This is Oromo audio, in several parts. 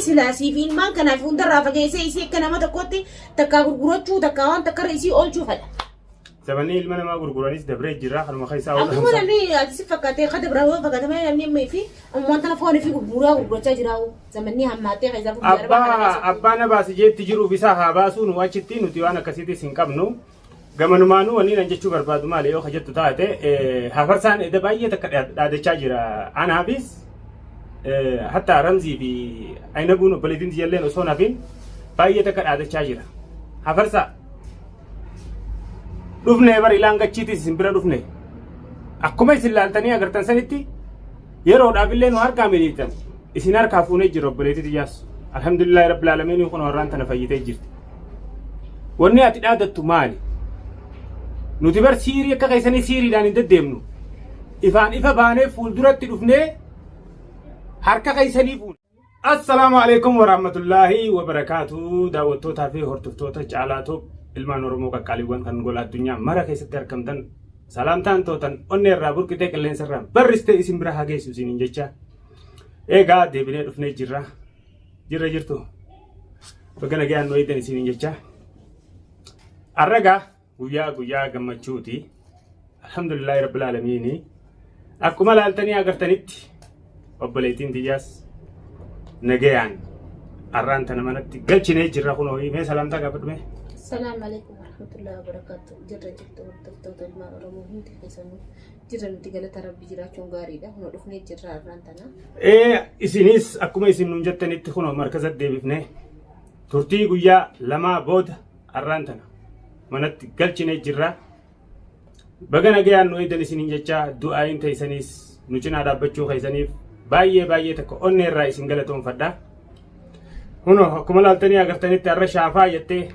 silaa sii fi ilmaan kanaaf hundarraa fageessee isii akka nama tokkotti takkaa gurgurachuu takkaa waan takkarra isii oolchuu fedha. Zamanni ilma namaa gurguranis dabree jira kanuma keessaa Akkuma namni ati si fakkaatee kada biraa yoo fakkaate malee namni amma fi ammaan tana foon fi gurguraa gurgurachaa jira. Zamanni hammaattee keessaa biyya arabaa kana Abbaa keessatti. abbaa na baasi jeetti jiruuf isaa haa baasuu nu achitti nuti waan akkasiitis hin qabnu. Gamanumaanuu wanni nan jechuu barbaadu maali yoo ka jettu taate hafarsaan eda baay'ee takka dhaadachaa jira. Anaafis hatta Ramzii fi Ayinabuun obboleettiin tiyyalleen osoo nafin baay'ee takka dhaadachaa jira. Hafarsaa dhufnee bar ilaan gachiitis isin bira dhufne. Akkuma isin laaltanii agartan sanitti yeroodhaaf illee nu harkaa miliitan isin harkaa fuunee jira obboleettii tiyyaas. Alhamdulillahi rabbil aalamiin kun warraan tana fayyitee jirti. Wanni ati dhaadattu maali? Nuti bar siirii akka keessanii siiriidhaan hin deddeemnu. Ifaan ifa baanee fuulduratti dhufnee harka keessanii fuune. Assalaamu alaikum warahmatullaahi wabarakaatu daawwattootaa fi hordoftoota Caalaa Tube ilmaan Oromoo qaqqaaliiwwan kan gola addunyaa mara keessatti argamtan salaamtaan tootan onnee irraa burqitee qilleensa irraa barristee isin bira haa geessu isiniin jecha. Egaa deebinee dhufnee jirra. Jirra jirtu. Baga nagayaan nu eegdan isiniin jecha. Arragaa guyyaa guyyaa gammachuuti. Alhamdulillahi rabbil aalamiini. Akkuma laaltanii agartanitti obboleettiin tiyyaas nagayaan arraan tana manatti galchinee jirra kunoo mee salaamtaa gaafadhu mee. Salaam alaikum warahmatullahi wabarakatuh. Jirra jirtu hordoftoota ilmaan Oromoo hundi keessanuu jirra nuti galata rabbi jiraachuun gaariidha. Kunoo dhufnee jirra arraan tana. Ee isinis akkuma isin nuun jettanitti kunoo markaza deebifnee turtii guyyaa lamaa booda arraan tana manatti galchinee jirra. Baga nagayaan nu eegdan isiniin jecha du'aayin teessaniis nu cinaa dhaabbachuu keessaniif baay'ee baay'ee takka onnee irraa isin galatoonfadha. Kunoo akkuma laaltanii agartanitti har'a shaafaa jettee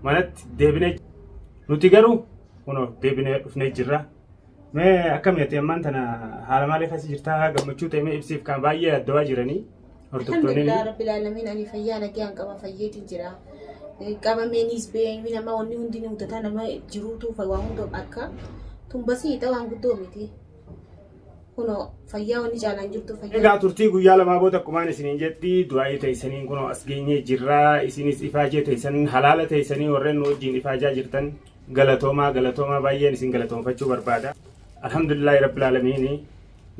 manatti deebinee nuti garuu kunoo deebinee dhufnee jirra. Mee akkami ati ammaan tana haala maalii keessa jirtaa gammachuu ta'e mee ibsiif kan baay'ee addawaa jiranii hordoftoonni. Alhamdulillah rabbil alamin ani fayyaa nagayaan qaba fayyeetiin jira. Qabameenis beeymi nama wanni hundi ni mudata nama jiruutu waa hunda akka tumbasii ta'u waan guddoo miti. Kunoo fayyaa wanni caalaan jirtu fayyaa. Egaa turtii guyyaa lamaa booda akkumaan isiniin jetti du'aa'ii teessaniin kunoo as geenyee jirra isinis ifaajee teessan halaala teessanii warreen nu wajjin ifaajaa jirtan galatoomaa galatoomaa baay'een isin galatoonfachuu barbaada. Alhamdulillaahi rabbil aalamiini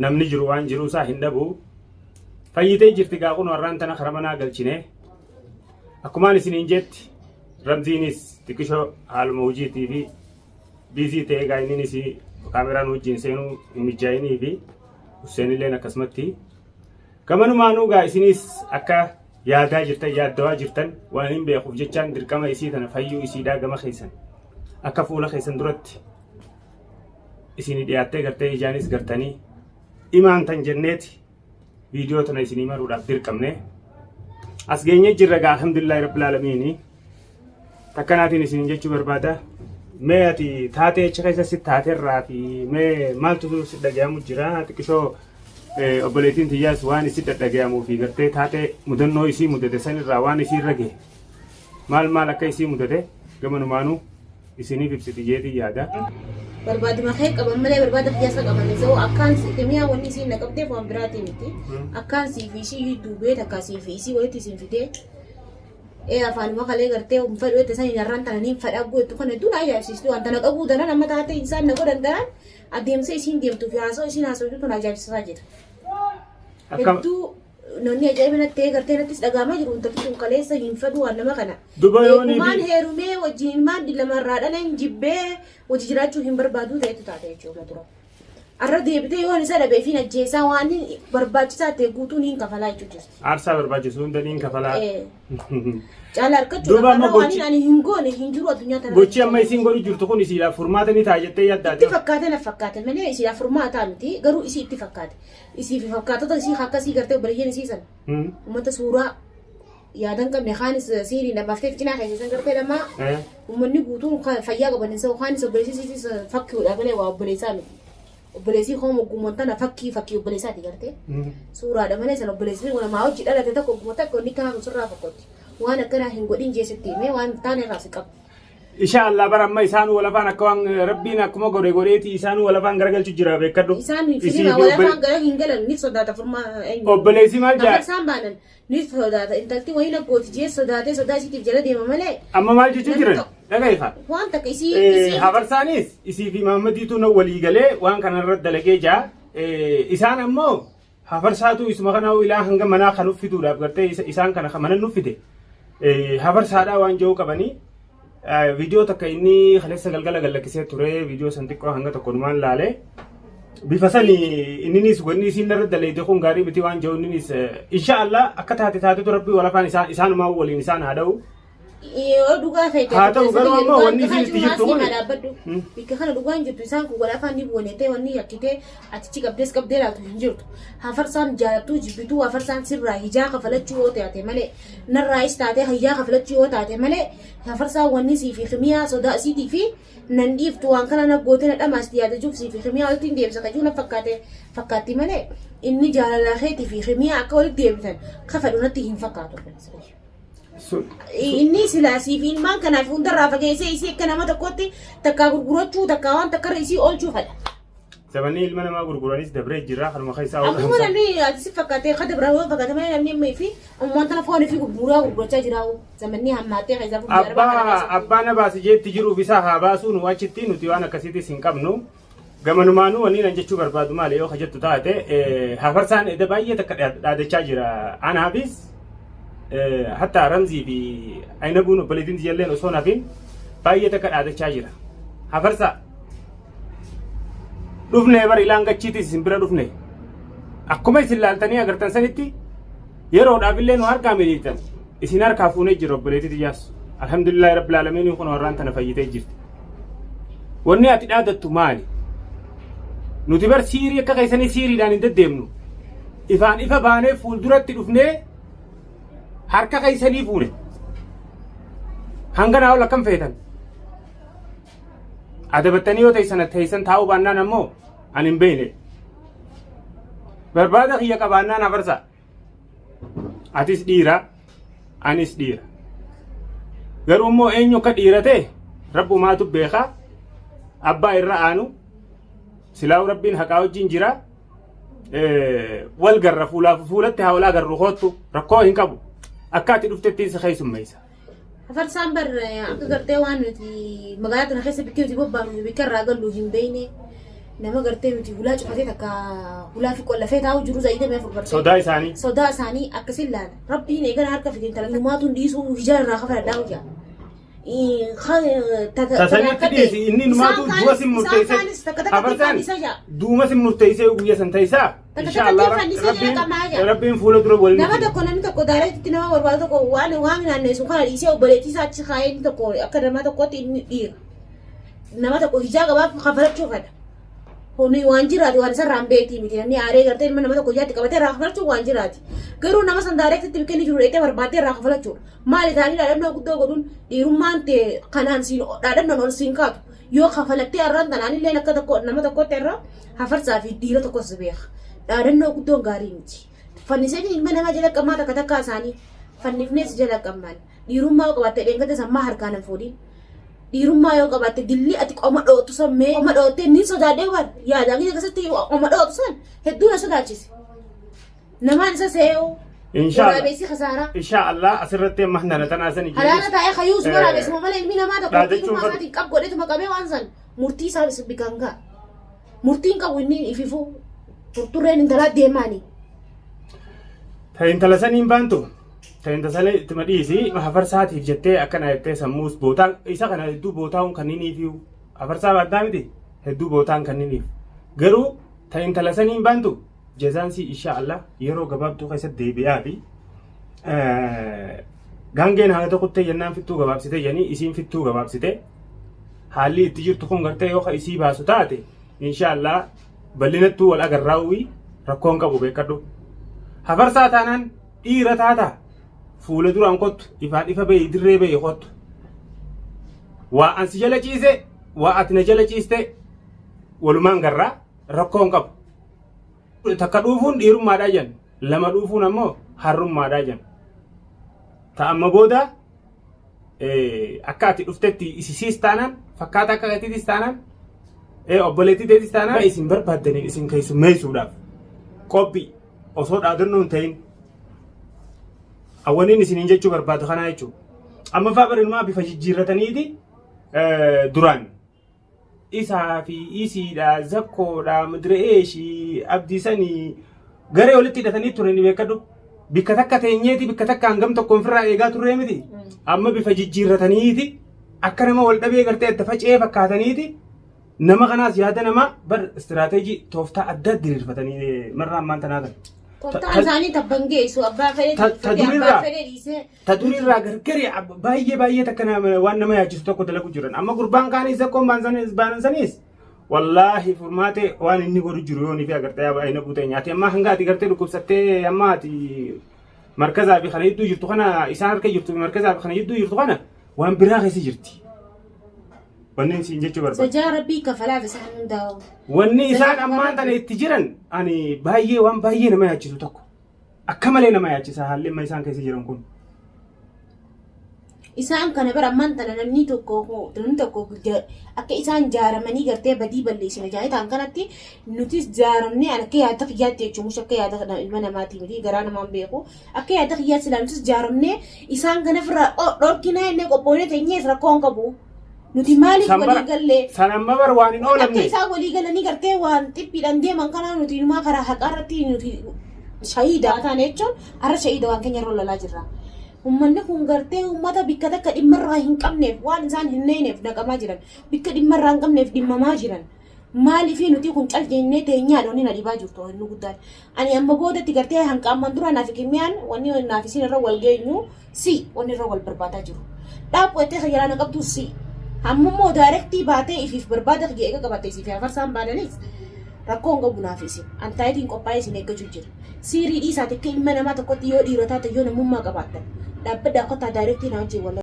namni jiru waan jiruu isaa hin dhabu. Fayyitee jirti gaa kunoo har'aan tana kara manaa galchine. Akkumaan isiniin jetti Ramziinis xiqqishoo haaluma hojiitii fi biizii ta'ee gaa inninis kaameraan wajjin seenuu hin mijaa'inii fi Husseenilleen akkasumatti. Gamanumaanuu gaa isinis akka yaadaa jirtan yaaddawaa jirtan waan hin beekuuf jechaan dirqama isii tana fayyuu isiidhaa gama keessan akka fuula keessan duratti isinii dhiyaattee gartee ijaanis gartanii imaantan jenneeti viidiyoo tana isinii maruudhaaf dirqamne as geenyee jirra gaa alhamdulillahi rabbil aalamiini takkanaatiin isiniin jechuu barbaada mee ati taatee achi keessa si taaterraa fi mee maaltu si dhagayamu jira xiqqishoo obboleettiin tiyyaas waan isi dhadhagayamuu fi gartee taatee mudannoo isii mudate sanirraa waan isii irra gahe maal maal akka isii mudate gamanumaanuu isiniif ibsiti jeetiin yaada. Barbaaduma kee qaban malee barbaada kiyyaasa qaban isoo akkaan si kimiyaa wanni isiin na qabdeef waan biraatii miti. Akkaan sii fi isii duubee takka sii fi isii walitti isin fidee ee afaanuma kalee gartee hin fedhu jette saniin har'aan tana niin fedha gootu kana hedduu na ajaa'ibsiisti waan tana qabuu daran amma taatee isaan na godhan daran adeemsa isiin deemtuu fi haasoo isiin haasoftu na ajaa'ibsiisaa jira. Akkam Hedduu namni ajaa'iba natti ta'ee gartee nattis dhaga'amaa jiru intalti tun kaleessa hin fedhu waan nama kana. Duba yoonii Eegumaan fi heerumee wajjin ilmaan lamarraa dhaleen jibbee wajji jiraachuu hin barbaadu ta'etu taate jechuudha dura. Arra deebitee yoon isa dhabee fi ajjeesaa waan barbaachisaa ta'e guutuun hin kafalaa jechuu jirti. Aarsaa barbaachisu hunda niin kafalaa. Caalaa argachuudhaaf Duuba amma har'a waan gochi ani hin goone hin jiru addunyaa tana gochi amma isiin godhu jirtu kun isiidhaaf furmaata ni ta'a jettee yaaddaati. Itti fakkaate na fakkaate malee isiidhaaf furmaataa miti garuu isii itti fakkaate. Isii fi fakkaatota isii akkasii gartee obboleeyyan isii san uummata suuraa yaada hin qabne kaanis siiriin dhabaaftee cinaa keessa san gartee lamaa uummanni guutuun fayyaa qaban hin sa'u kaanis obboleessi isiitis fakkiidha malee waa obboleessaa miti. Obboleessii koo moggummaan tana fakkii fakkii obboleessaati gartee. Suuraadha malee san obboleessi namaa hojii dhalate tokko ogguma takka inni kanaa sun sirraa fakkotti. Waan akkanaa hin godhin jeesitti himee waan taane irraa si qabu. Insha Allah bara amma isaan walafaan akka waan rabbiin akkuma godhe godheeti isaan walafaan garagalchu jira beekadhu. Isaan Isii filima fi walafaan gara hin galan ni sodaata furmaa eenyu. Obboleessi maal jaa? Hafarsaan baanan ni sodaata intalti wayii naggooti jee sodaatee sodaa isiitiif jala deema malee Amma maal jechuu Namni jiran? tokko- Dhaga'ifa. waan takka isii isii Hafarsaanis isii fi Mahammadiitu na walii galee waan kana irratti dalagee jaa. Isaan ammoo hafarsaatu isuma kana ilaa hanga manaa kan uffituudhaaf gartee isaan kana kan mana nuffite. Hafarsaadhaa waan jiru qabanii. Viidiyoo takka inni kaleessa galgala gallakkisee ture viidiyoo san xiqqoo hanga tokko numaan laalee. Bifa sani inninis wanni isiin irra dalayde kun gaarii miti waan jiru inninis insha Allah akka taate taatetu rabbii walafaan isaan isaanumaa waliin isaan haa dha'u. Yoo dhugaa feete. Haa ta'u garuu ammoo wanni isiin itti jirtu kun- dhaabbadhu. Bikka kana dhugaan jirtu isaan kun wal afaan ni bu'anetee wanni yakkitee atichi qabdees qabdee laatu hin jirtu. Hafarsaan jaalattuu jibbituu hafarsaan sirraa hijaa kafalachuu yoo taate malee narraayis taatee hijaa kafalachuu yoo taate malee hafarsaan wanni sii fi kimiyaa sodaa isiitii fi nan dhiiftu waan kana na gootee na dhamaasti yaadachuuf sii fi kimiyaa walitti hin deebisa kajuu na fakkaate fakkaatti malee inni jaalalaa keetii fi kimiyaa akka walitti deebitan kafadhu natti hin fakkaatu. Inni silaa siif ilmaan kanaaf hundarraa fageessee isii akka nama tokkotti takkaa gurgurachuu takkaa waan takkarra isii oolchuu fedha. Zabanni ilma namaa gurguranis dabree jira kanuma keessaa Akkuma namni ati si fakkaatee kada biraa yoo fakkaate malee namni amma fi ummaan tana foon fi gurguraa gurgurachaa jira. Zamanni hammaattee keessaa fuudhee Abbaa abbaa na baasi jeetti jiruuf isaa haa baasuu nu achitti nuti waan akkasiitis hin qabnu. Gamanumaanuu wanni nan jechuu barbaadu maali yoo jettu taate hafarsaan edda baay'ee takka dhaadachaa jira. Anaafis hatta Ramzii fi Ayinabuun obboleettiin tiyyalleen osoo nafin baay'ee takka dhaadachaa jira. Hafarsaa dhufne bar ilaan gachiitis isin bira dhufne. Akkuma isin laaltanii agartan sanitti yeroodhaaf illee nu harkaa miliitan isin harkaa fuunee jira obboleettii tiyyaas. Alhamdulillahi rabbil aalamiin kun warraan tana fayyitee jirti. Wanni ati dhaadattu maali? Nuti bar siirii akka keessanii siiriidhaan hin deddeemnu. Ifaan ifa baanee fuulduratti dhufnee harka keessanii fuune. Hanga naa ol akkam feetan? Adabattanii yoo teessan teessan taa'uu baannaan ammoo ani hin beekne. Barbaada kiyya qabaannaan hafarsa. Atis dhiira, anis dhiira. Garuu immoo eenyu akka dhiira ta'e rabbumaatu beeka. Abbaa irra aanu silaa'u rabbiin haqaa wajjin jira. Wal garra fuulaaf fuulatti haa wal agarru koottu rakkoo hin qabu. Akka ati dhuftetti si keessummeessa. Hafarsaan bar akka gartee waan nuti magaalaa tana keessa bikkee nuti bobbaanu bikka irraa gallu hin beekne nama gartee nuti hulaa cufatee takka hulaa fi qollafee taa'u jiru zayiita mee afur bartee. Sodaa isaanii. Sodaa isaanii akkasin laala. Rabbiin eegala harka fideen tala numaatuun dhiisuu hijaa irraa kafaladhaa hojjaa. Tasanitti dhiisi inni numaatu du'a sin murteessee. Hafarsaan duuma sin murteessee guyya san ta'isaa. Takka Insha Allah takkatti fannisee jala qamaa jira. rabbiin fuula dura waliin Nama tokko namni tokko daareetti nama barbaadu tokko waan waan naanneessu kana dhiisee obboleettii isaa achi kaa'ee inni tokko akka nama tokkotti inni dhiira. Nama tokko hijaa gabaaf kafalachuu fedha. Kuni waan jiraati waan isarraa hin beektii miti namni aaree gartee ilma nama tokko hijaatti qabatee irraa kafalachuu waan jiraati. Garuu nama san daareetti bikka inni jiru dheetee barbaaddee irraa kafalachuudha. Maali taanii dhaadhannoo guddoo godhuun dhiirummaan tee kanaan siin dhaadhannoon ol siin kaatu. Yoo kafalattee har'aan tanaan illee akka tokko nama tokkotti irra hafarsaa fi dhiira tokkos beeka. Dhaadannoo guddoon gaarii miti. Fannisanii ilma namaa jala qabmaa takka takkaa isaanii fannifnees jala qabmaan. Dhiirummaa yoo qabaatte dheengadda sammaa harkaan hin fuudhin. Dhiirummaa yoo qabaatte dilli ati qoma dhootu san mee qoma dhoottee ni sodaadhee bar yaada akkas akkasitti qoma dhootu san hedduu na sodaachise. Namaan isa see'u. Inshallah. Waraabessi kasaaraa. Insha Allah asirratti amma nana tanaa sani Halaala taa'ee hayyuu su waraabessuma malee ilmi namaa tokko Dhaadachuu dhiirummaa fedhu. isaatiin qab godheetuma qabee waan san murtii isaa bikaan ga'a. Murtiin qabu inni ififuu turturreen intalaa deemaani. Ta intala saniin baantu ta intala sanii ittuma dhiisi hafarsaatiif jettee akkana jettee sammuus bootaan isa kana hedduu bootaa'uun kanniniif hafarsaa baaddaa miti hedduu bootaan kanniniif garuu ta intala saniin baantu jazaan sii insha Allah yeroo gabaabduu keessatti deebi'aa fi gaangeen haala tokkotti jennaan fittuu gabaabsite jedhanii isiin fittuu gabaabsite haalli itti jirtu kun gartee yoo ka isii baasu taate insha Allah bal'inattuu wal agarraawwii rakkoon qabu beekadhu. Hafarsaa taanaan dhiira taata fuula duraan kottu ifaan ifa bahi dirree bahi kottu. Waa an si jala ciise waa ati na jala ciiste walumaan garraa rakkoon qabu. Takka dhuufuun dhiirummaadhaa jenna. Lama dhuufuun ammoo harrummaadhaa jenna. Ta amma booda Akka ati dhuftetti isisiis taanaan, fakkaata akka keetiitis taanaan, obboleettii teetis taanaan, isin barbaaddaniin isin keessummeessuudhaaf qophii osoo dhaadannoo hin ta'in awwaniin isiniin jechuu barbaadu kanaa jechuudha. Amma fa'aa bareedumaa bifa jijjiirrataniiti duraan isaa fi isiidha, zakkoodha, madireeshii, abdiisanii garee walitti hidhatanii turan ni beekadhu. Bikka takka teenyeeti bikka takka hangam tokko ofirraa eegaa turree miti. Amma bifa jijjiirrataniiti akka nama wal dhabee gartee adda faca'ee fakkaataniiti nama kanaas yaada namaa bar istiraateejii tooftaa adda diriirfatanii marraa ammaan tanaa kana. Tooftaan isaanii tabban geessu abbaa fedhe Ta abbaa fedhe dhiisee. Ta durirraa gargari baay'ee baay'ee takka waan nama yaachisu tokko dalagu jiran. Amma gurbaan kaanis zakkoon baanan saniis wallaahi furmaate waan inni godhu jiru yoo nifi agartee ayina buutee nyaate amma hanga ati gartee dhukkubsattee amma ati markazaa fi kana jidduu jirtu kana isaan harka jirtu markazaa fi kana jidduu jirtu kana waan biraa keessa jirti. Wanni siin jechuu barbaadu. Sajaa rabbii kafalaaf isaan hundaa'u. Wanni isaan ammaan tana itti jiran ani baay'ee waan baay'ee nama yaachisu tokko. Akka malee nama yaachisa haalli amma isaan keessa jiran kun. Isaan kana bara ammaan tana namni tokko akka isaan jaaramanii gartee badii balleessina jaanii ta'an kanatti nutis jaaramnee, an akka yaada kiyyaatti jechuun, mush akka yaada ilma namaatii miti, garaa namaan beeku, akka yaada kiyyaatti silaa nutis jaaramnee isaan kana ofirraa dhorkinaa inni qophoonee teenyees rakkoo hin qabu. Nuti maaliif walii gallee? San amma bar waan hin Akka oolamne. isaan walii galanii gartee waan xiphiidhaan deeman kana nuti inumaa karaa haqaa irratti nuti shahiida taane jechuun har'a shahiida waan keenya irra lolaa jirra. Uummanni kun gartee uummata bikka takka dhimma irraa hin qabneef, waan isaan hin neeneef naqamaa jiran. Bikka dhimma irraa hin qabneef dhimmamaa jiran. Maaliif nuti kun cal jennee teenyaadha wanni na dhibaa jirtu inni guddaan. Ani amma boodatti gartee hanqa ammaan dura naaf kimiyaan wanni naaf isin irra wal geenyu si wanni irra wal barbaadaa jiru. Dhaabbu ettee xayyaraa na qabdu si. Hamma immoo direct baatee ifiif barbaada kiyya eega qabatte isiif afarsaan baananis rakkoo hin qabu naaf isin. Antaayitiin qophaa'ee isin eeggachuu jira. Siirii dhiisaati, akka ilma namaa tokkotti yoo dhiira taate, yoo namummaa qabaattan, dhaabbadhaa kottaa direct na wajjin wal